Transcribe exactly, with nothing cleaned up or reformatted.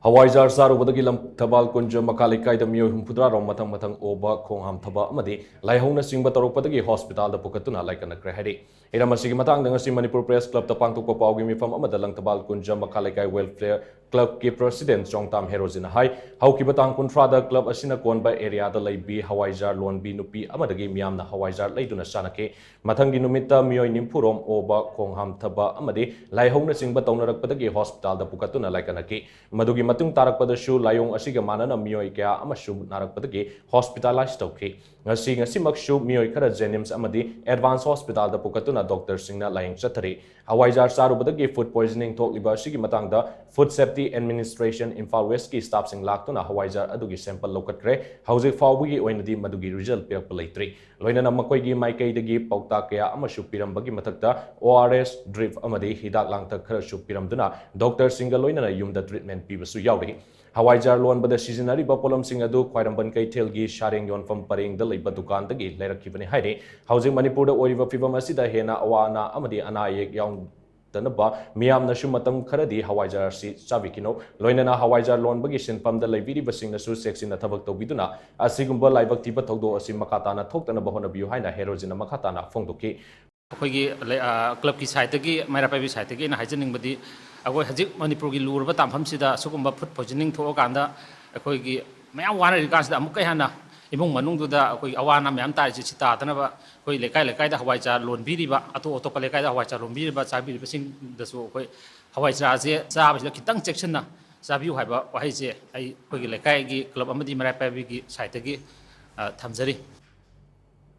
ꯍꯋꯥꯏꯖꯥꯔ ꯆꯥꯔꯨꯕꯗꯒꯤ ꯂꯪꯊꯕꯥꯜ ꯀꯨꯟꯖ ꯃꯈꯥ ꯂꯩꯀꯥꯏꯗ ꯃꯤꯑꯣꯏ ꯍꯨꯝꯐꯨꯇꯔꯥ ꯔꯣꯝ ꯃꯊꯪ ꯃꯊꯪ ꯑꯣꯕ, ꯈꯣꯡ ꯍꯥꯝꯊꯕ ꯑꯃꯗꯤ ꯂꯥꯏꯍꯧꯅꯆꯤꯡꯕ ꯇꯧꯔꯛꯄꯗꯒꯤ ꯍꯣꯁꯄꯤꯇꯥꯜꯗ ꯄꯨꯈꯠꯇꯨꯅ ꯂꯥꯏꯀꯠꯅꯈ꯭ꯔꯦ ꯍꯥꯏꯔꯤ꯫ ꯍꯤꯔꯝ ꯑꯁꯤꯒꯤ ꯃꯇꯥꯡꯗ ꯉꯁꯤ ꯃꯅꯤꯄꯨꯔ ꯄ꯭ꯔꯦꯁ ꯀ꯭ꯂꯕꯇ ꯄꯥꯡꯊꯣꯛꯄ ꯄꯥꯎꯒꯤ ꯃꯤꯐꯝ ꯑꯃꯗ ꯂꯪꯊꯕꯥꯜ ꯀꯨꯟꯖ ꯃꯈꯥ ꯂꯩꯀꯥꯏ ꯋꯦꯜꯐꯤꯌꯔ ꯀ꯭ꯂꯕꯀꯤ ꯄ꯭ꯔꯁꯤꯗꯦꯟ ꯆꯣꯡꯇꯥꯝ ꯍꯦꯔꯣꯖꯤꯅ ꯍꯥꯏ, ꯍꯧꯈꯤꯕ ꯇꯥꯡ ꯀꯨꯟꯊ꯭ꯔꯥꯗ ꯀ꯭ꯂꯕ ꯑꯁꯤꯅ ꯀꯣꯟꯕ ꯑꯦꯔꯤꯌꯥꯗ ꯂꯩꯕꯤ ꯍꯋꯥꯏꯖꯥꯔ ꯂꯣꯟꯕꯤ ꯅꯨꯄꯤ ꯑꯃꯗꯒꯤ ꯃꯤꯌꯥꯝꯅ ꯍꯋꯥꯏꯖꯥꯔ ꯂꯩꯗꯨꯅ ꯆꯥꯅꯈꯤ꯫ ꯃꯊꯪꯒꯤ ꯅꯨꯃꯤꯠꯇ ꯃꯤꯑꯣꯏ ꯅꯤꯐꯨ ꯔꯣꯝ ꯑꯣꯕ, ꯈꯣꯡ ꯍꯥꯝꯊꯕ ꯑꯃꯗꯤ ꯂꯥꯏꯍꯧꯅꯆꯤꯡꯕ ꯇꯧꯅꯔꯛꯄꯗꯒꯤ ꯍꯣꯁꯄꯤꯇꯥꯜꯗ ꯄꯨꯈꯠꯇꯨꯅ ꯂꯥꯏꯀꯠꯅꯈꯤ꯫ ꯃꯗꯨꯒꯤ ꯃꯇꯨꯡ ꯇꯥꯔꯛꯄꯗꯁꯨ ꯂꯥꯏꯑꯣꯡ ꯑꯁꯤꯒ ꯃꯥꯟꯅꯅ ꯃꯤꯑꯣꯏ ꯀꯌꯥ ꯑꯃꯁꯨ ꯅꯥꯔꯛꯄꯗꯒꯤ ꯍꯣꯁꯄꯤꯇꯥꯂꯥꯏꯖ ꯇꯧꯈꯤ꯫ ꯉꯁꯤ, ꯉꯁꯤꯃꯛꯁꯨ ꯃꯤꯑꯣꯏ ꯈꯔ ꯖꯦꯅꯤꯝꯁ ꯑꯃꯗꯤ ꯑꯦꯗꯚꯥꯟꯁ ꯍꯣꯁꯄꯤꯇꯥꯜꯗ ꯄꯨꯈꯠꯇꯨꯅ ꯗꯣꯛꯇꯔꯁꯤꯡꯅ ꯂꯥꯌꯦꯡ ꯆꯠꯊꯔꯤ꯫ ꯍꯋꯥꯏꯖꯥꯔ ꯆꯥꯔꯨꯕꯗꯒꯤ ꯐꯨꯗ ꯄꯣꯏꯖꯅꯤꯡ ꯊꯣꯛꯂꯤꯕ ꯑꯁꯤꯒꯤ ꯃꯇꯥꯡꯗ ꯐꯨꯗ ꯁꯦꯐꯇꯤ ꯑꯦꯗꯃꯤꯅꯤꯁꯇ꯭ꯔꯦꯁꯟ ꯏꯝꯐꯥꯜ ꯋꯦꯁꯀꯤ ꯁ꯭ꯇꯥꯐꯁꯤꯡ ꯂꯥꯛꯇꯨꯅ ꯍꯋꯥꯏꯖꯥꯔ ꯑꯗꯨꯒꯤ ꯁꯦꯝꯄꯜ ꯂꯧꯈꯠꯈ꯭ꯔꯦ꯫ ꯍꯧꯖꯤꯛ ꯐꯥꯎꯕꯒꯤ ꯑꯣꯏꯅꯗꯤ ꯃꯗꯨꯒꯤ ꯔꯤꯖꯜ ꯄꯤꯔꯛꯄ ꯂꯩꯇ꯭ꯔꯤ꯫ ꯂꯣꯏꯅꯅ ꯃꯈꯣꯏꯒꯤ ꯃꯥꯏꯀꯩꯗꯒꯤ ꯄꯥꯎꯇꯥꯛ ꯀꯌꯥ ꯑꯃꯁꯨ ꯄꯤꯔꯝꯕꯒꯤ ꯃꯊꯛꯇ ꯑꯣ ꯑꯥꯔ ꯑꯦꯁ ꯗ꯭ꯔꯤꯞ ꯑꯃꯗꯤ ꯍꯤꯗꯥꯛ ꯂꯥꯡꯊꯛ ꯈꯔꯁꯨ ꯄꯤꯔꯝꯗꯨꯅ ꯗꯣꯛꯇꯔꯁꯤꯡꯒ ꯂꯣꯏꯅꯅ ꯌꯨꯝꯗ ꯇ꯭ꯔꯤꯠꯃꯦꯟ ꯄꯤꯕꯁꯨ ꯌꯥꯎꯔꯤ꯫ ꯍꯋꯥꯏꯖꯥꯔ ꯂꯣꯟꯕꯗ ꯁꯤꯖꯤꯟꯅꯔꯤꯕ ꯄꯣꯠꯂꯝꯁꯤꯡ ꯑꯗꯨ ꯈ꯭ꯋꯥꯏꯔꯝꯕꯟ ꯀꯩꯊꯦꯜꯒꯤ ꯁꯥꯔꯦꯡ ꯌꯣꯟꯐꯝ ꯄꯔꯦꯡꯗ ꯂꯩꯕ ꯗꯨꯀꯥꯟꯗꯒꯤ ꯂꯩꯔꯛꯈꯤꯕꯅꯤ ꯍꯥꯏꯔꯤ꯫ ꯍꯧꯖꯤꯛ ꯃꯅꯤꯄꯨꯔꯗ ꯑꯣꯏꯔꯤꯕ ꯐꯤꯕꯝ ꯑꯁꯤꯗ ꯍꯦꯟꯅ ꯑꯋꯥ ꯑꯅꯥ ꯑꯃꯗꯤ ꯑꯅꯥ ꯑꯌꯦꯛ ꯌꯥꯎꯗꯅꯕ ꯃꯤꯌꯥꯝꯅꯁꯨ ꯃꯇꯝ ꯈꯔꯗꯤ ꯍꯋꯥꯏꯖꯥꯔ ꯑꯁꯤ ꯆꯥꯕꯤꯈꯤꯅꯨ꯫ ꯂꯣꯏꯅꯅ ꯍꯋꯥꯏꯖꯥꯔ ꯂꯣꯟꯕꯒꯤ ꯁꯤꯟꯐꯝꯗ ꯂꯩꯕꯤꯔꯤꯕꯁꯤꯡꯅꯁꯨ ꯆꯦꯛꯁꯤꯟꯅ ꯊꯕꯛ ꯇꯧꯕꯤꯗꯨꯅ ꯑꯁꯤꯒꯨꯝꯕ ꯂꯥꯏꯕꯛ ꯊꯤꯕ ꯊꯧꯗꯣꯛ ꯑꯁꯤ ꯃꯈꯥ ꯇꯥꯅ ꯊꯣꯛꯇꯅꯕ ꯍꯣꯠꯅꯕꯤꯌꯨ ꯍꯥꯏꯅ ꯍꯦꯔꯣꯖꯤꯅ ꯃꯈꯥ ꯇꯥꯅ ꯐꯣꯡꯗꯣꯛꯈꯤ꯫ ꯑꯩꯈꯣꯏꯒꯤ ꯂꯩ-, ꯑ, ꯀ꯭ꯂꯕꯀꯤ ꯁꯥꯏꯠꯇꯒꯤ, ꯃꯩꯔꯥ ꯄꯥꯏꯕꯤ ꯁꯥꯏꯠꯇꯒꯤ ꯑꯩꯅ ꯍꯥꯏꯖꯅꯤꯡꯕꯗꯤ, ꯑꯩꯈꯣꯏ ꯍꯧꯖꯤꯛ ꯃꯅꯤꯄꯨꯔꯒꯤ ꯂꯨꯔꯕ ꯇꯥꯡꯐꯝꯁꯤꯗ ꯑꯁꯤꯒꯨꯝꯕ ꯐꯨꯗ ꯄꯣꯏꯖꯅꯤꯡ ꯊꯣꯛꯑꯀꯥꯟꯗ ꯑꯩꯈꯣꯏꯒꯤ ꯃꯌꯥꯝ ꯋꯥꯅꯔꯤ ꯀꯥꯟꯁꯤꯗ ꯑꯃꯨꯛꯀ ꯍꯦꯟꯅ ꯏꯃꯨꯡ ꯃꯅꯨꯡꯗꯨꯗ ꯑꯩꯈꯣꯏꯒꯤ ꯑꯋꯥ ꯑꯅꯥ ꯃꯌꯥꯝ ꯇꯥꯔꯤꯁꯦ ꯁꯤ ꯇꯥꯗꯅꯕ ꯑꯩꯈꯣꯏ ꯂꯩꯀꯥꯏ ꯂꯩꯀꯥꯏꯗ ꯍꯋꯥꯏꯖꯥꯔ ꯂꯣꯟꯕꯤꯔꯤꯕ, ꯑꯇꯣꯞ ꯑꯇꯣꯞꯄ ꯂꯩꯀꯥꯏꯗ ꯍꯋꯥꯏꯖꯥꯔ ꯂꯣꯟꯕꯤꯔꯤꯕ, ꯆꯥꯕꯤꯔꯤꯕꯁꯤꯡꯗꯁꯨ ꯑꯩꯈꯣꯏ ꯍꯋꯥꯏꯖꯥꯔꯁꯦ ꯆꯥꯕꯁꯤꯗ ꯈꯤꯇꯪ ꯆꯦꯛꯁꯤꯟꯅ ꯆꯥꯕꯤꯌꯨ ꯍꯥꯏꯕ ꯋꯥꯍꯩꯁꯦ ꯑꯩ ꯑꯩꯈꯣꯏꯒꯤ ꯂꯩꯀꯥꯏꯒꯤ ꯀ꯭ꯂꯕ ꯑꯃꯗꯤ ꯃꯩꯔꯥ ꯄꯥꯏꯕꯤꯒꯤ ꯁꯥꯏꯠꯇꯒꯤ, ꯑ, ꯊꯝꯖꯔꯤ꯫